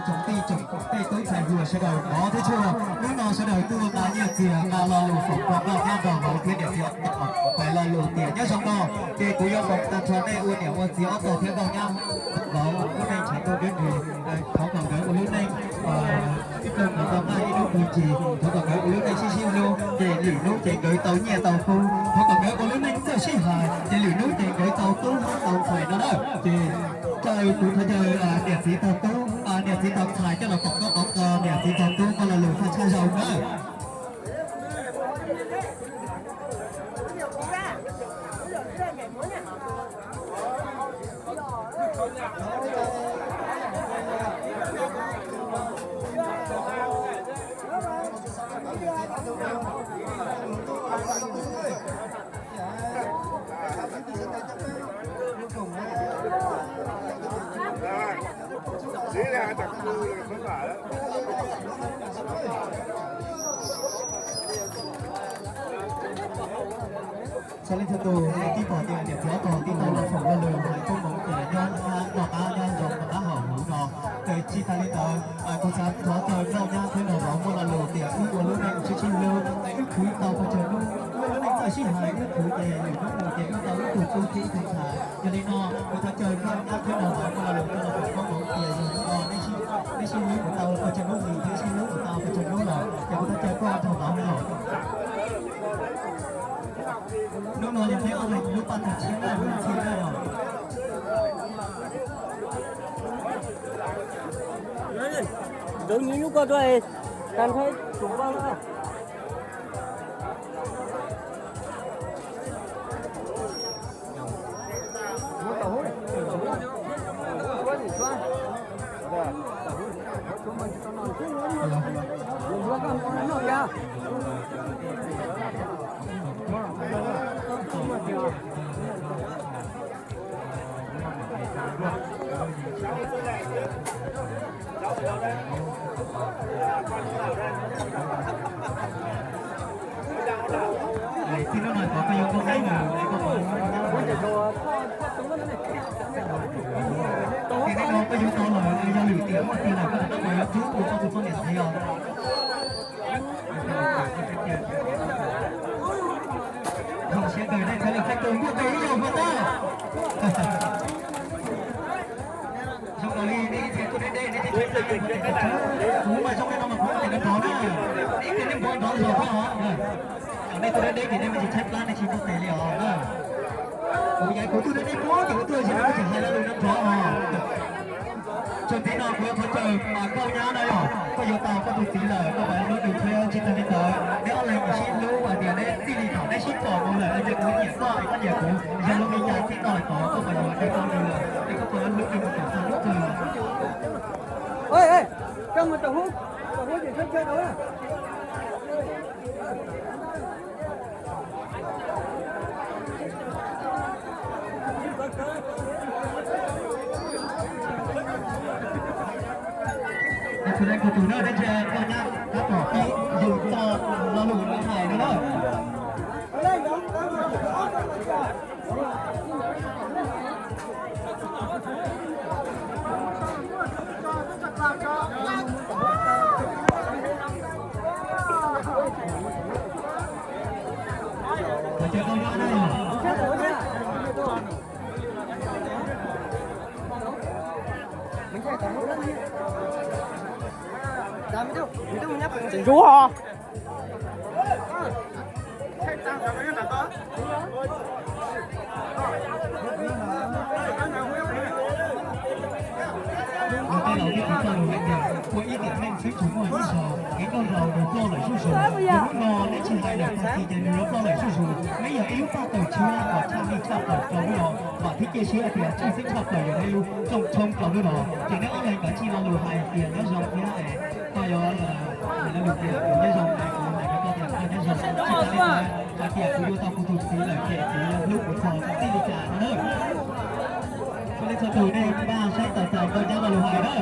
Tsoom tij tsoom tej tub ntxhais hluas sawv daws mov thiab tshuaj, hnub no sawv daws tuaj nqa nyiaj txiag nqa lo lus foom koob hmoov nyob rau hauv thiab niam txiv pais lo lus tias nyob zoo no, ces kuv yuav foom tag nrho nej ua niam ua txiv ob tog thiab nkauj nyab vauv lub neej tshav ntuj deb ntsws. Thov kom nkawd ua lub neej ib pliag mus tau nqaj ib hnub mus ntsis, thov kom nkawd ua lub neej sib sib hlub, ces lwm hnub ces nkawd tau nyiaj tau kub. Thov kom nkawd ua lub neej txawj sib hais, ces lwm hnub ces nkawd tau tub tau ntxhais no na. Ces caw kuv thov caw niam txiv tog tub, niam txiv tog ntxhais coj los foom koob hmoov rau niam txiv tog tub muaj lo lus thaj tshaj zoo na. Txhua leej txhua tus tib pom tias niam txiv ob tog tib tau los foom lo lus hais koob hmoov ces nyob noj qab nyob zoo rov qab hauv huv no. Ces tsis tas li ntawd, kuv xav thov caw nkauj nyab thiab nraug vauv muaj lo lus tias wb ua lub neej sib sib hlub, wb khwv tau pes tsawg hnub, wb ua lub neej txawj sib hais, wb khwv ces lwm hnub mus ces wb tau ib tug tub thiab ib tug ntxhais. Yog li no kuv thov caw nkauj nyab thiab nraug vauv muaj lo lus coj los foom koob hmoov tias yog no neb sib hlub kuv tau pes tsawg hnub li, neb sib hlub kuv tau pes tsawg hnub lawm, ces kuv thov caw koj nraug vauv no. Hnub no yog neb ob leeg lub paj tag tshiab na, lub txhij na. Zoov nyuj nyuj koj tuaj, tag nrho tus npaj na. Txij hnub no koj yuav koob hmoov, koj yuav tau lawm, yog lwm tiam muaj tiag lawm koj rov qab yuav rub tus koj tus poj niam ntxiv os. Zoo siab kawg nej txhua leej txhua tus muaj tus ib zaug puas tau. Zoo nkaus li nej ib txhia tuaj deb deb, nej tib tshab plab, kuv mas zoo li no mas kuv ua tias nrov nrov na, ib pliag nej npuav nrov zog thiab os. Thaum nej tuaj deb deb ces nej me ntsis tshaib plab nej tsis muaj tes li os na. Kuv yog kuv tuaj deb deb puag ces kuv tuaj zog kuv tseem hais lo lus nrov nrov os. Txog txij no kuv yuav thov caw nkauj nyab no yog koj yuav tau koj tus txiv lawm, koj mam li hlub nws thiab. Tsis tag li ntawd, neb ob leeg sib hlub hais tias neb txij li thaum neb sib pom mus lawm, neb kuv nyiam koj es koj nyiam kuv, yog zoo li cas txij no lawm tod koj puas yuav nws tau nws lawm, es koj puas yuav hlub nws mus kom txog hnub twg? Txhua leej txhua tus na, neb cia nkauj nyab tab tom pib yus txoj lo lus hais no na. Ntsuab hos. Yog tej laus thiab txiv txoj lus hais tias ua ib tiam neej xwb tsuas muaj ib zaug, kev nkauj laus nws ploj lawm zuj zus. Yog hnub no neb tsis hais lawm tag kis ces nws yuav ploj lawm zuj zus. Neb yog ib lub paj tawm tshiab uas tshaj lij tshaj plaws rau hnub no, vam thiab cia siab hais tias tshwj xeeb tshaj plaws yog neb lub rooj tshoob rau hnub no. Ces neb ob leeg kav tsij lo lus hais tias nyob zoo thiab es koj yuav hais lo lus tias kuv nyob zoo, kuv hais rau koj tias koj nyob zoo, tsis tas li ntawd hais tias kuv yuav tau kuv tus txiv lawm ces kuv yuav hlub kuv txog txij li cas no na. Txhua leej txhua tus nej npaj saib tawm txais nkauj nyab lo lus hais na.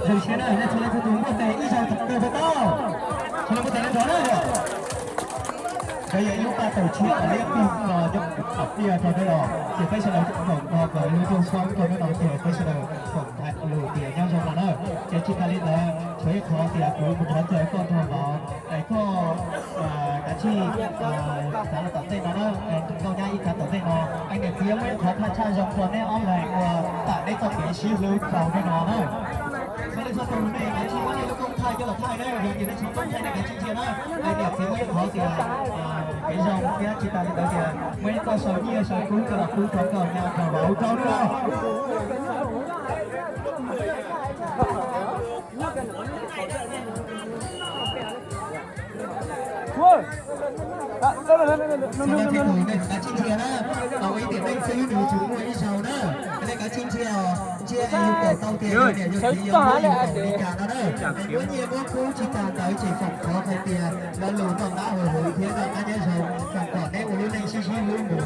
Zoo siab na, nej txhua leej txhua tus npuaj tes ib zaug rau tau. Txhua leej npuaj tes nrov na. Nkawd yog ib lub paj taug tshiab uas liab ploog no nyob tom tiaj rau ntawm no, ces peb sawv daws foom nrog nkawd lub rooj xoob rau ntawm no ces peb sawv daws foom hais lus tias nyob zoo no na. Ces tsis tas li ntawd, tshuav ib qhov tias kuv mus nrog txog koj nrog vauv, es koj kav tsij xav los tom ntej no na, nkauj nyab ib kav tom ntej no, es niam txiv muaj ib qhov thaj tsam zoo rau neb ob leeg uas tam neb txoj kev sib hlub rau ntawm no na. Txhua leej txhua tus nej kav tsij muab nej lub koob thaij coj los thaij na, yog tias nej tsis muaj koob thaij nej kav tsij ntsia na. Es niam txiv muaj ib qhov tias kev zoo thiab tsis tas li ntawd tias muaj ib txoj sau nyiaj sau kub coj los pub rau nkauj nyab nrog vauv rau ntawm no. Txhua leej txhua tus nej kav tsij ntsia na, tau ib tiam neej xwb nws tsuas muaj ib zaug na. Nej kav tsij ntsia os, ntsia es yus pom tau tias yus niam yus txiv yog muab yus foom li cas no na. Muab nyiaj muab kub tsis tas ntawd tseem foom qhov hais tias lo lus noj qab haus huv thiab noj qab nyob zoo, foom kom neb ua lub neej sib sib hlub mus.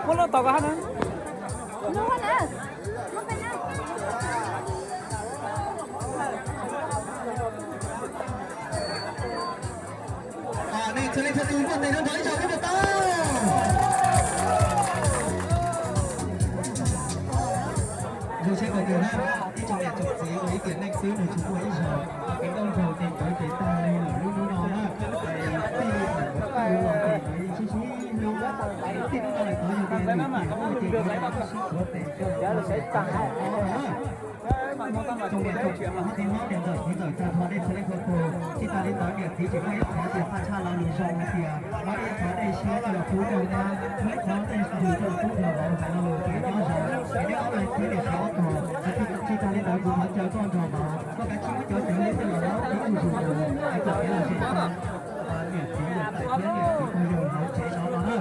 Muab lub tau ko hab na. Nej txhua leej txhua tus npuaj tes nrov nrov ib zaug thiab puas tau? Zoo siab kawg nkaus na, ib tsoom niam tsoom txiv ua ib tiam neej xwb nws tsuas muaj ib zaug, es nkauj nraug ces nkawd ces tag li lawm lub hnub no na. Tij Lam Kuj los ces nkawd yeej sib sib hlub, tij Tub Ntaj Lais Tov yog tias nws tias muaj ces nkawd yeej sib sib tuav tes coj los ua tes taug ob no na. Tsoom niam tsoom txiv hmoob txiv hmoob niam ntxawm txiv ntxawm tag nrho nej txhua leej txhua tus, tsis tas li ntawd niam txiv tseem muaj ib qhov tias paj tshaj lo lus zoo hais tias muab ib qhov dej siab coj los pub nkauj nyab, muab ib qhov dej siab coj los pub nrog vauv hais lo lus tias nyob zoo, es neb ob leeg thiab niam txiv ob tog. Tsis tas li ntawd kuv thov caw koj nrog vauv, koj kav tsij muab cov cawv liab coj los laub ib tug zus zus, es kom kev lom zem rau niam txiv yawm txawm thiab niam txiv pog yawg hauv tsev no no na.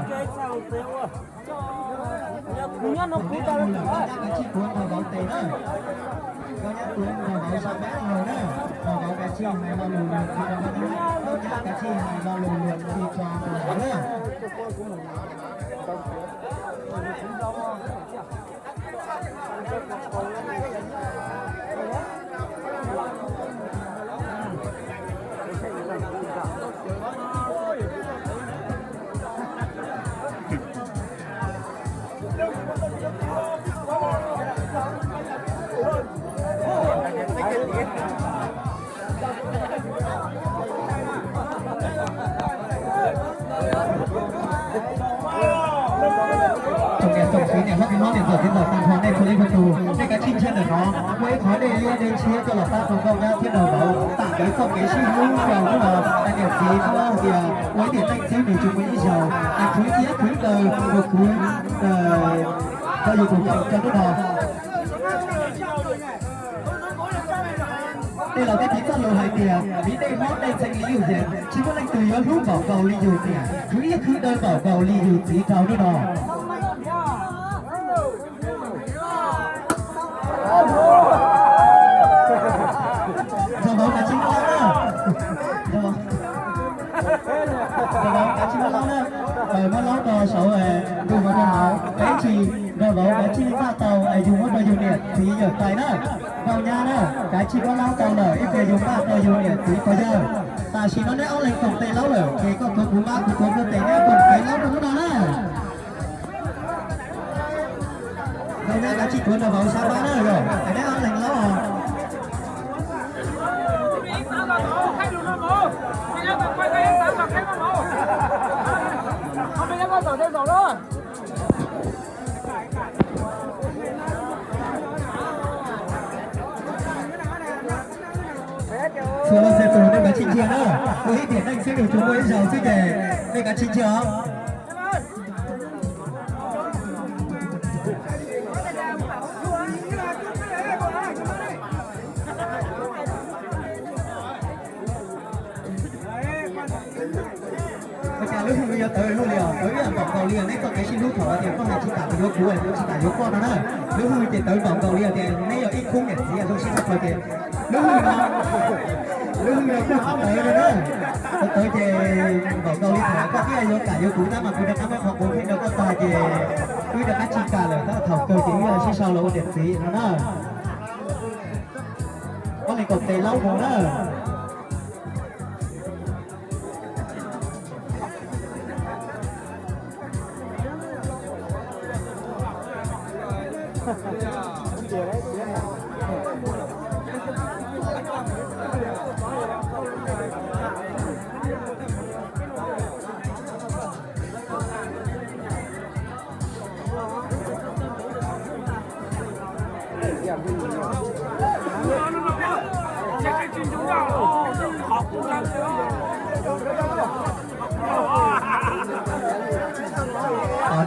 Nkauj nyab mus lawm, nkauj nyab kav tsij tuav nrog vauv tes na. Nkauj nyab tuav nrog vauv sab peb laug na. Nrog vauv kav tsij hais lo lus luag ntxhi rau nkauj nyab, nkauj nyab kav tsij hais lo lus luag ntxhi rau tus vauv na. Tsoom niam tsoom txiv niam hlob txiv hlob niam ntxawm txiv ntxawm tag nrho nej txhua leej txhua tus, nej kav tsij ntsia ntawm no, muaj ib qhov dej liab dej ntshiab coj los pab rau nkauj nyab thiab nrog vauv tam nkawd txoj kev sib hlub rau hnub no. Niam txiv hais tias ua ib tiam neej xwb nws tsuas muaj ib zaug, es khwv siab khwv nkaus mus khwv rau yus tus kheej rau hnub no. Tej laus thiaj piv txoj lus hais tias, miv dej mob dej ntxhee li yus yees, tsis muaj leej twg yuav hlub npaum nkaus li yus niam, khwv ib khwv dawb npaum nkaus li yus txiv rau hnub no. Nrog vauv kav tsij muab laub na. Nrog vauv kav tsij muab laub na. Muab laub rau saud, nrog vauv rau hauv, peb tsis, nrog vauv kav tsij npaj tau es yus muab rau yus niam txiv yawm tais na. Nkauj nyab na, kav tsij muab laub tau lawm ib pliag yus npaj rau yus niam txiv pog yawg. Tam sim no neb ob leeg koom tes laub lawm ces koj tuav kuv mab kuv tuav koj tes, neb koom tes laub rau hnub no na. Nkauj nyab kav tsij tuav nrog vauv sab pab na, yog es neb ob leeg laub os. Txhua leej txhua tus nej kav tsij ntsia na, ua ib tiam neej xwb nws tsuas muaj ib zaug xwb ces nej kav tsij ntsia os. Ua cas lub hauj lwm Yuav tawv zoo li os, tawv ib yam npaum nkaus li os, neb txoj kev sib hlub thaum tias koj hais tsis kam kuv yuav kuv, kuv tsis kam yuav koj no na. Lub hwj tias tawv npaum nkaus li os, tias neb yog ib khub niam txiv zoo sib txawv ces lub hwj no, lub hwj no kuj tawv no na. Tawv tawv ces npaum nkaus li thaum koj thiaj yuav kam yuav kuv tab mas kuv rov qab muab qhov quav pheej rau koj tag ces wb rov qab tsis kam lawm, tab thaum kawg ces wb sib sau los ua niam txiv no na. Ob leeg kaum tes laub mus na.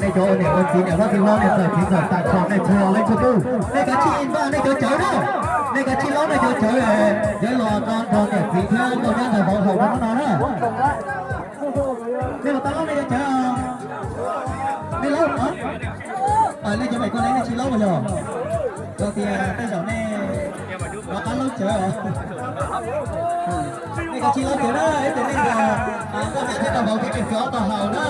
Nej cov ua niam ua txiv, niam hlob txiv hlob, nej txawm txiv txawm tag tso nej txhua leej txhua tus, nej kav tsij npaj nej cov cawv na. Nej kav tsij laub nej cov cawv, cawv los rau nrog niam txiv thiab nkauj nyab ntawd vauv haus rau hnub no na. Nej los tau laub nej cov cawv. Nej laub, nej cov me koj ne nej tsis laub los yog? Rau tias tej zaum nej rov qab laub cawv. Nej kav tsij laub cawv na, ib tus nej nkauj nyab thiab rau vauv thiab tseem txiv ob tau haus na.